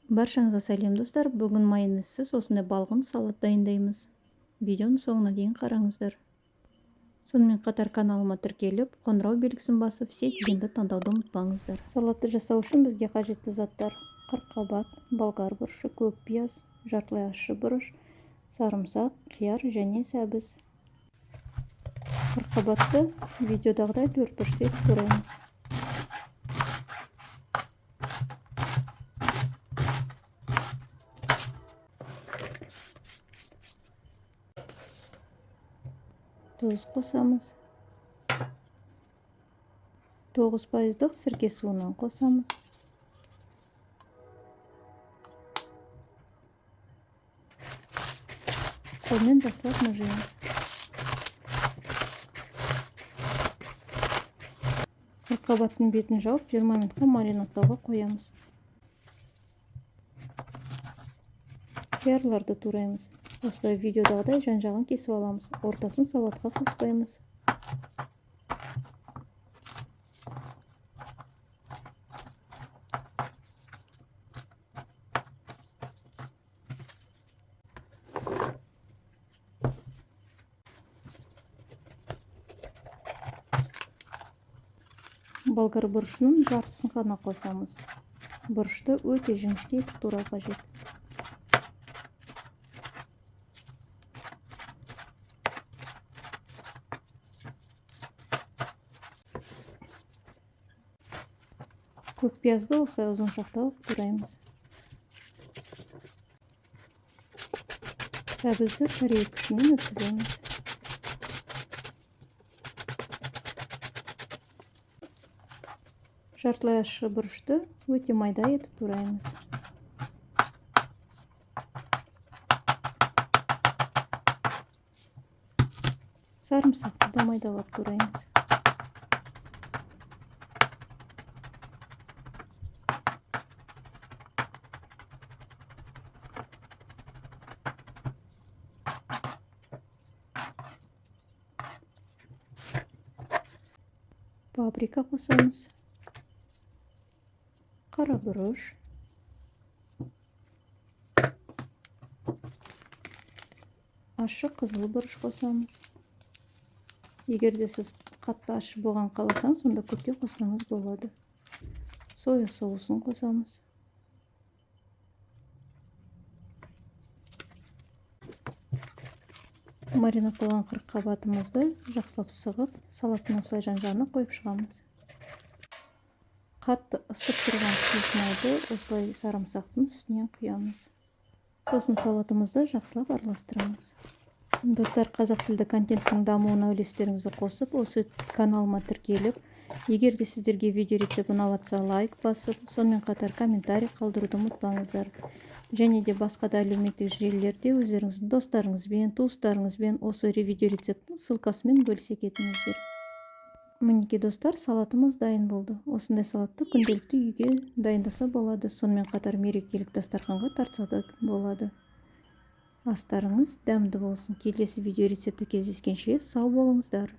Баршаңызға сәлем достар. Бүгін майонезсіз осындай балғын салат дайындаймыз. Видеоның соңына дейін қараңыздар. Сонымен қатар каналыма тіркеліп, қоңырау белгісін басып, все дегенді таңдауды ұмытпаңыздар. Салатты жасау үшін бізге қажетті заттар: қырыққабат, болгар бұрышы, көк пияз, жартылай ащы бұрыш, сарымсақ, қияр және сәбіз. Қырыққабатты видеодағыдай төрт бұрышты етіп тураймыз. Тұз қосамыз. 9% сірке суынан қосамыз. Қолмен жақсылап мыжимыз. Қырыққабаттың бетін жауып 20 минутқа маринадтауға қоямыз. Қиярларды тураймыз. Осылай видеодағыдай жан-жағын кесіп аламыз. Ортасын салатқа қоспаймыз. Болгар бұрышының жартысын ғана қосамыз. Бұрышты өте жіңішке етіп турау қажет. Көк пиязды осылай ұзыншақтап тураймыз. Сәбізді корей күшімен өткіземіз. Жартылай ащы бұрышты өте майда етіп тураймыз. Сарымсақты да майдалап тураймыз. Паприка қосамыз, қара бұрыш, ащы қызыл бұрыш қосамыз. Егер де сіз қатты ащы болған қаласаңыз, онда көптеу қоссаңыз болады. Соя соусын қосамыз. Маринадталған қырыққабатымызды жақсылап сығып, салаттың осылай жан-жағына қойып шығамыз. Қатты ысып тұрған сұйық майды осылай сарымсақтың үстінен құямыз. Сосын салатымызды жақсылап араластырамыз. Достар, қазақ тілді контенттің дамуына үлестеріңізді қосып, осы каналыма тіркеліп, егер де сіздерге видео рецепт ұнап жатса, лайк басып, сонымен қатар комментарий қалдыруды ұмытпаңыздар. Және де басқа да әлеуметтік желілерде өздеріңіздің достарыңызбен, туыстарыңызбен осы видео рецепттің ссылкасымен бөлісе кетіңіздер. Мінекей достар, салатымыз дайын болды. Осындай салатты күнделікті үйге дайындаса болады. Сонымен қатар мерекелік дастарханға тартса да болады. Астарыңыз дәмді болсын. Келесі видео рецептті кездескенше сау болыңыздар.